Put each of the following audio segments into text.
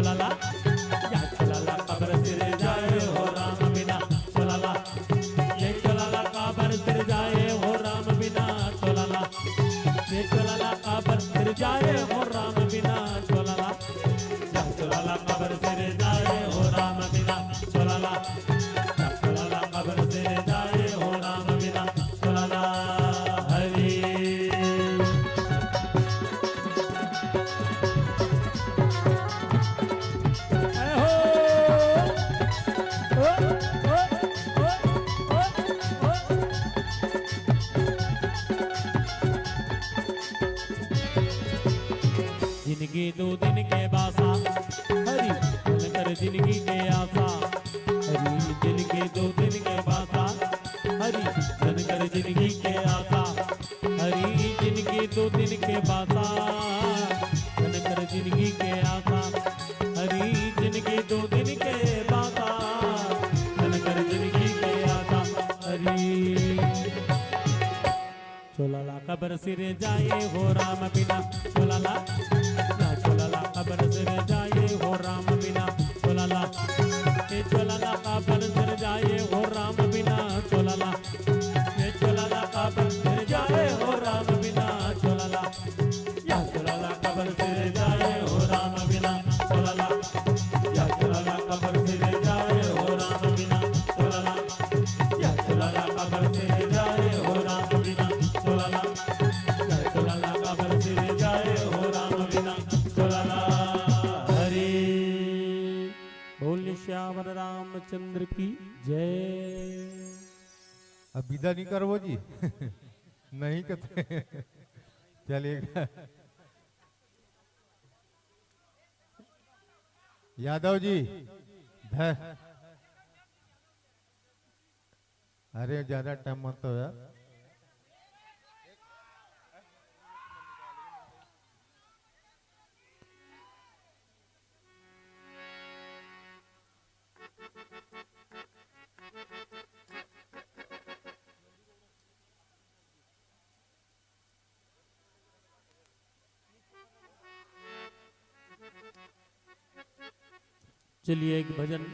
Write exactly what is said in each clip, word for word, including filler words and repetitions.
चोला ला, या चोला ला काबर सिरजाए हो राम बिना चोला ला। ये चोला ला काबर सिरजाए हो राम बिना चोला ला। ये चोला ला काबर सिरजाए हो राम बिना चोला ला। या चोला ला काबर सिरजाए हो राम बिना चोला ला। या चोला ला काबर सिरजाए हो राम बिना चोला ला। हरी। जिनगी दो दिन के बासा, हरी, धन कर जिनगी के आसा। हरी, जिनगी दो दिन के बासा, हरी, धन कर जिनगी के आसा। हरी, जिनगी दो दिन के बासा, धन कर जिनगी के आसा। हरी, जिनगी दो दिन के बासा, धन कर जिनगी के आसा। हरी। चोला ला काबर सिरजाए हो राम बिना चोला ला। या चोला ला काबर सिरजाए हो राम बिना चोला ला। ये चोला ला काबर सिरजाए हो राम बिना चोला ला। ये चोला ला काबर सिरजाए हो राम बिना चोला ला। या चोला ला काबर सिरजाए हो राम बिना चोला ला। या चोला ला काबर सिरजाए हो राम बिना चोला ला। या चोला ला काबर सिरजाए हो राम बिना चोला ला। या चोला ला काबर सिरजाए हो राम बिना चोला ला। हरे। बोल सियावर रामचंद्र की जय। अब विदा नहीं करबो जी। नहीं कहते। चलिए। यादव जी, ध-, अरे, ज्यादा टाइम मत हो यार। चलिए, एक भजन,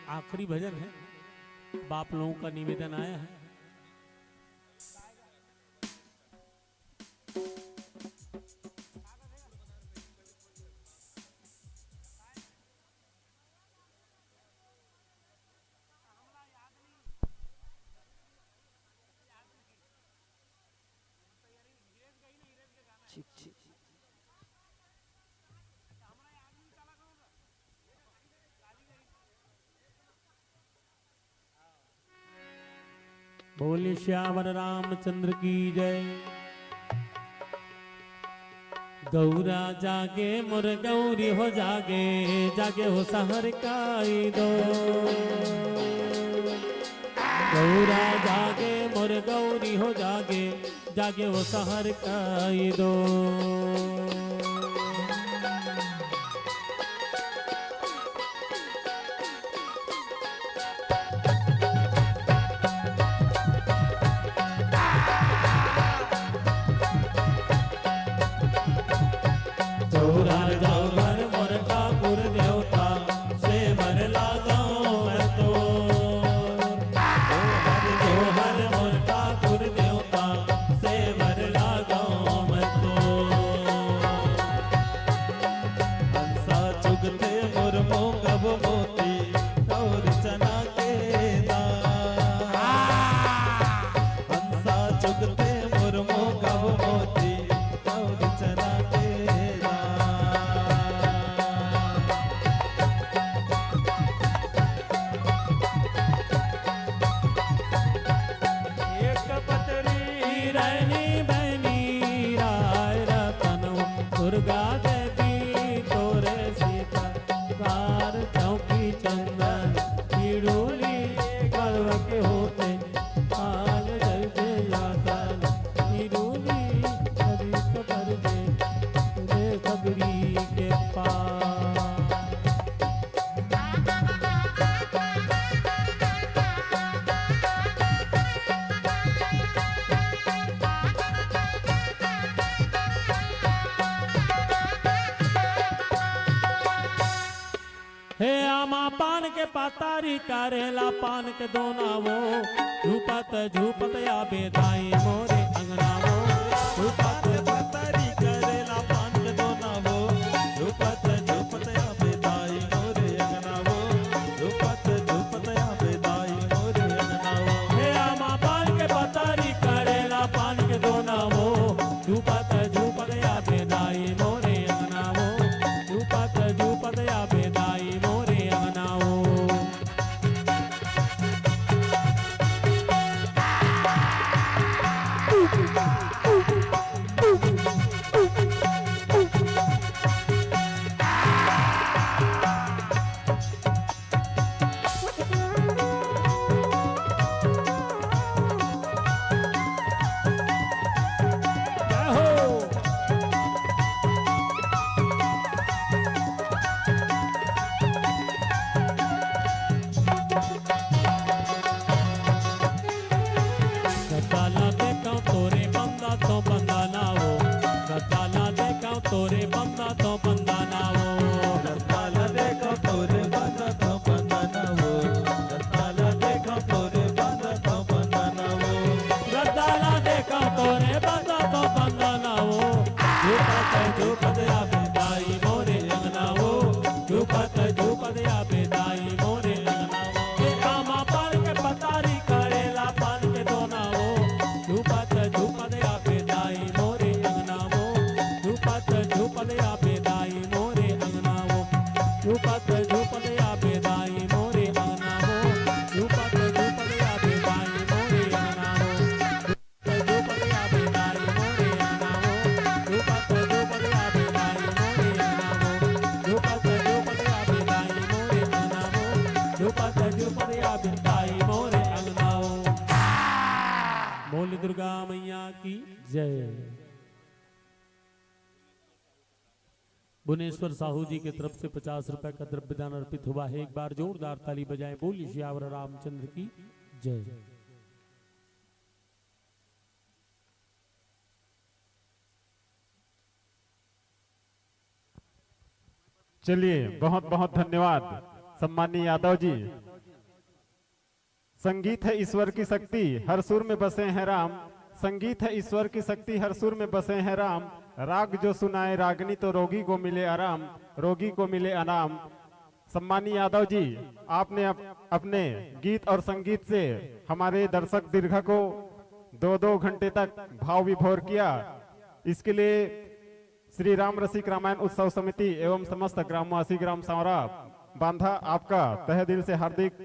आखिरी भजन है, बाप लोगों का निवेदन आया है। ठीक, ठीक। बोले सियावर रामचंद्र की जय। गौरा जागे मोर गौरी हो जागे, जागे हो सहर काई दो। गौरा जागे मोर गौरी हो जागे, जागे हो सहर काई दो। चौरा जाओ घर मोर ठाकुर देवता, सेवर लागो मैं तो। जोहर जोहर मोर ठाकुर देवता, सेवर लागो मैं तो। हंसा चुगथे मोर मोंगब मोती, और चना के दाल। हंसा चुगथे मोर मोंगब मोती, और चना के दाल। हे आमा पान के पतारी, करेला पान के दोना वो, झूपत झूपत आबे दाई मोरे अंगना वो। झूपत पतारी, करेला पान के दोना वो, झूपत झूपत आबे दाई मोरे अंगना वो। झूपत झूपत आबे दाई मोरे अंगना वो। हे आमा पान के पतारी, करेला पान के दोना वो, झूपत झूपत आबे दाई मोरे अंगना वो। झूपत झूपत आबे दाई मोरे अंगना वो। रद्दा ला देखव तोरे बंदा तो बंदा ना वो। रद्दा ला देखव तोरे बंदा तो बंदा ना वो। रद्दा ला देखव तोरे बंदा तो बंदा ना वो। रद्दा ला देखव तोरे बंदा तो बंदा ना वो। रद्दा ला देखव तोरे बंदा तो बंदा ना वो। झूपत झूपत आबे दाई मोरे अंगना वो। झूपत झूपत आबे दाई मोरे अंगना वो। हे आमा पान के पतारी, करेला पान के दोना वो। झूपत झूपत आबे दाई मोरे अंगना वो। झूपत झूपत आबे दाई मोरे अंगना वो। झूपत झूपत आबे दाई मोरे अंगना वो। झूपत झूपत आबे दाई मोरे अंगना वो। बोल दुर्गा मैया की जय। भुवनेश्वर साहू जी के तरफ से पचास रुपए का द्रव्य दान अर्पित हुआ है। एक बार जोरदार ताली बजाएं। बोलिए सियावर रामचंद्र की जय। चलिए, बहुत बहुत धन्यवाद सम्माननीय यादव जी। संगीत है ईश्वर की शक्ति, हर सुर में बसे हैं राम। संगीत है ईश्वर की शक्ति, हर सुर में बसे हैं राम। राग जो सुनाए रागनी, तो रोगी को मिले आराम, रोगी को मिले आराम। सम्मानी यादव जी, आपने अप-, अपने गीत और संगीत से हमारे दर्शक दीर्घा को दो दो घंटे तक भाव विभोर किया। इसके लिए श्री राम रसिक रामायण उत्सव समिति एवं समस्त ग्रामवासी ग्राम सांवरा बांधा आपका तहे दिल से हार्दिक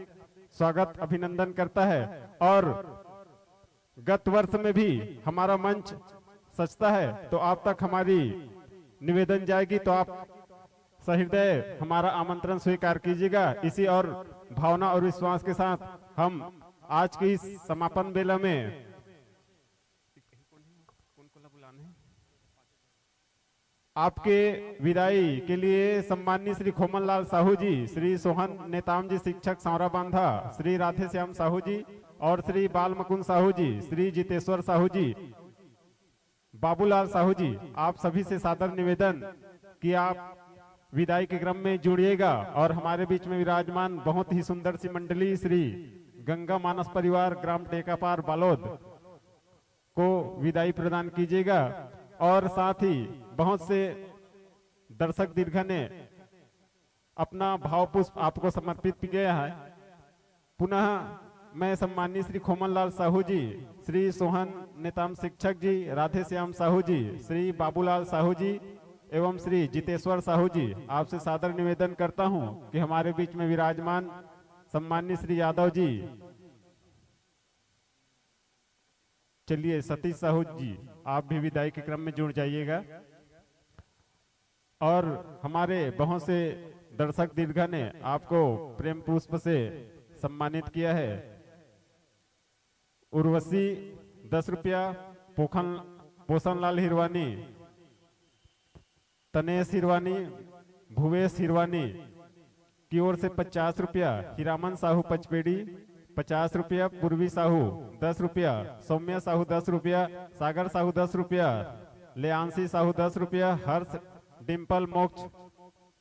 स्वागत, अभिनंदन करता है। और गत वर्ष में भी हमारा मंच सजता है, तो आप तक हमारी निवेदन जाएगी, तो आप सहृदय हमारा आमंत्रण स्वीकार कीजिएगा। इसी और भावना और विश्वास के साथ हम आज के इस समापन बेला में आपके विदाई के लिए सम्माननीय श्री खोमन लाल साहू जी, श्री सोहन नेताम जी, शिक्षक सांवरा बांधा, श्री राधे श्याम साहू जी और श्री बाल मुकुंद साहू जी, श्री जितेश्वर साहू जी, बाबूलाल साहू जी, आप सभी से सादर निवेदन कि आप विदाई के क्रम में जुड़िएगा और हमारे बीच में विराजमान बहुत ही सुंदर सी मंडली श्री गंगा मानस परिवार ग्राम टेकापार बालोद को विदाई प्रदान कीजिएगा। और साथ ही बहुत से दर्शक दीर्घा ने अपना भाव पुष्प आपको समर्पित किया है। पुनः मैं सम्माननीय श्री खोमन लाल साहू जी, श्री सोहन नेताम शिक्षक जी, राधे श्याम साहू जी, श्री बाबूलाल साहू जी एवं श्री जितेश्वर साहू जी, आपसे सादर निवेदन करता हूं कि हमारे बीच में विराजमान सम्माननीय श्री यादव जी, चलिए सतीश साहू जी, आप भी विदाई के क्रम में जुड़ जाइएगा। और हमारे बहुत से दर्शक दीर्घा ने आपको प्रेम पुष्प से सम्मानित किया है। उर्वशी दस रुपया, पोखन, पोषण लाल हिरवानी, तनेश हिरवानी, भुवेश हिरवानी की ओर से पचास रुपया, हीरामन साहू पचपेड़ी पचास रुपया, पूर्वी साहू दस रुपया, सौम्या साहू दस रुपया, सागर साहू दस रुपया, लेयांशी साहू दस रुपया, हर्ष डिम्पल मोक्ष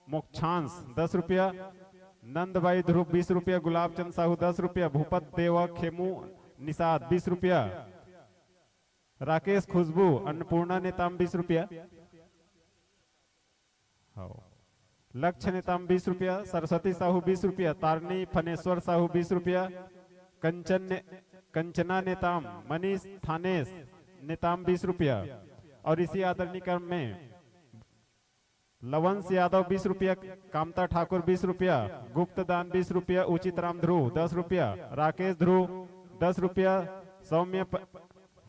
मोक्षांश दस रुपया, नंदबाई ध्रुव बीस रुपया, गुलाबचंद साहू दस रुपया, भूपत देवा खेमू निषाद बीस रुपया, राकेश खुशबू अन्नपूर्णा नेताम बीस रुपया, हाँ, लक्ष्य नेताम बीस रुपया, सरस्वती साहू बीस रुपया, तारणी फनेश्वर साहू बीस रुपया, कंचन ने, कंचना नेताम, मनीष थानेस नेताम बीस रुपया। और इसी आदरणीय क्रम में लवंश यादव बीस रुपया, कामता ठाकुर बीस रुपया, गुप्त दान बीस रुपया, उचित राम ध्रुव दस रुपया, राकेश ध्रुव दस रुपया, सौम्य प-,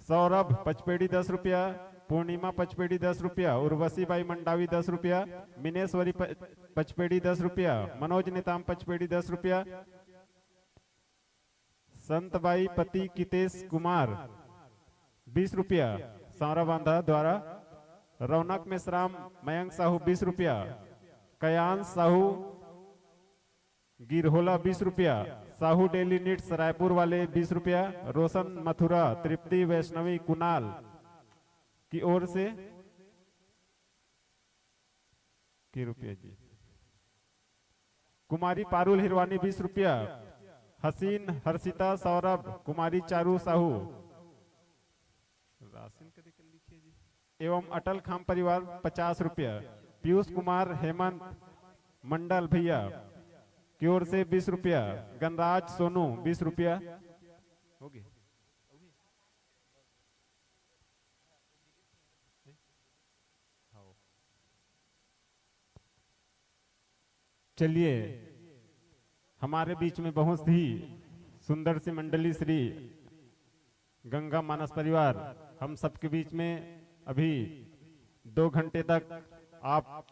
सौरभ पचपेड़ी दस रुपया, पूर्णिमा पचपेड़ी दस रुपया, उर्वशी बाई मंडावी दस रुपया, मिनेश्वरी प-, पचपेड़ी दस रुपया, मनोज नेताम पचपेड़ी दस रुपया, संतबाई पति कितेश कुमार बीस रुपया, सांवरा बांधा द्वारा, रौनक मेश्राम मयंक साहू बीस रुपया, कयान साहू गिरहोला बीस रुपया, साहू डेली नीड्स रायपुर वाले बीस रुपया, रोशन मथुरा, तृप्ति वैष्णवी कुणाल की ओर से के रुपया जी, कुमारी पारुल हिरवानी बीस रुपया, हसीन हर्षिता सौरभ, कुमारी चारू साहू, राशन कदे कर लिखे जी, एवं अटल खाम परिवार पचास रुपया, पीयूष कुमार हेमंत मंडल भैया की ओर से बीस रुपया, गणराज सोनू बीस रुपया। हो गए। चलिए, हमारे बीच में बहुत ही सुंदर सी मंडली श्री गंगा मानस परिवार हम सबके बीच में अभी दो घंटे तक आप